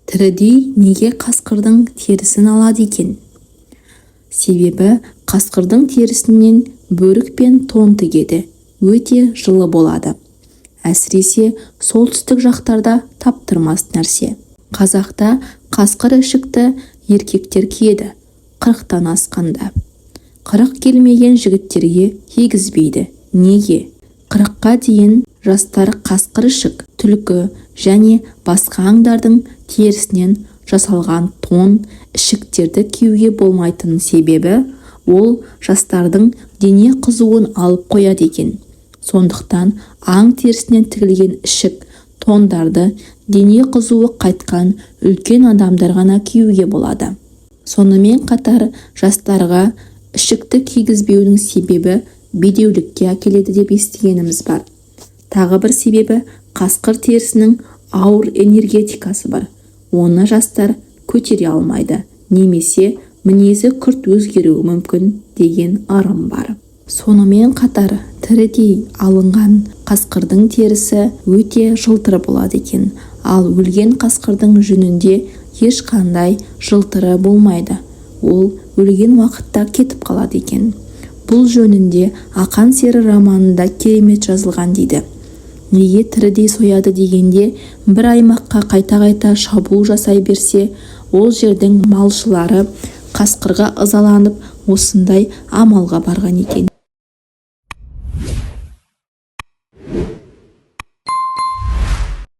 Тірідей неге қасқырдың терісін алады екен? Себебі қасқырдың терісінен бөрік пен тон тігеді, өте жылы болады. Әсіресе солтүстік жақтарда таптырмас нәрсе. Қазақта қасқыр ішікті еркектер киеді 40-тан асқанда. 40 келмеген жігіттерге кигізбейді. Неге? 40-қа дейін жастар қасқыр ішік, түлкі және басқа аңдардың терісінен жасалған тон, ішіктерді киюге болмайтын себебі ол жастардың дене қызуын алып қояды екен. Сондықтан аң терісінен тігілген ішік, тондарды дене қызуы қайтқан үлкен адамдар ғана киюге болады. Сонымен қатар жастарға ішікті кигізбеудің себебі бедеулікке әкеледі деп естігеніміз бар. Тағы бір себебі қасқыр терісінің ауыр энергетикасы бар. Оны жастар көтере алмайды немесе мінезі күрт өзгеруі мүмкін деген ырым бар. Сонымен қатар тірідей алынған қасқырдың терісі өте жылтыр болады екен. Ал өлген қасқырдың жүнінде ешқандай жылтыры болмайды. Ол өлген уақытта кетіп қалады екен. Бұл жөнінде Ақан сері романында керемет жазылған дейді. Неге тірідей сояды дегенде, бір аймаққа қайта-қайта шабуыл жасай берсе, ол жердің малшылары қасқырға ызаланып осындай амалға барған екен.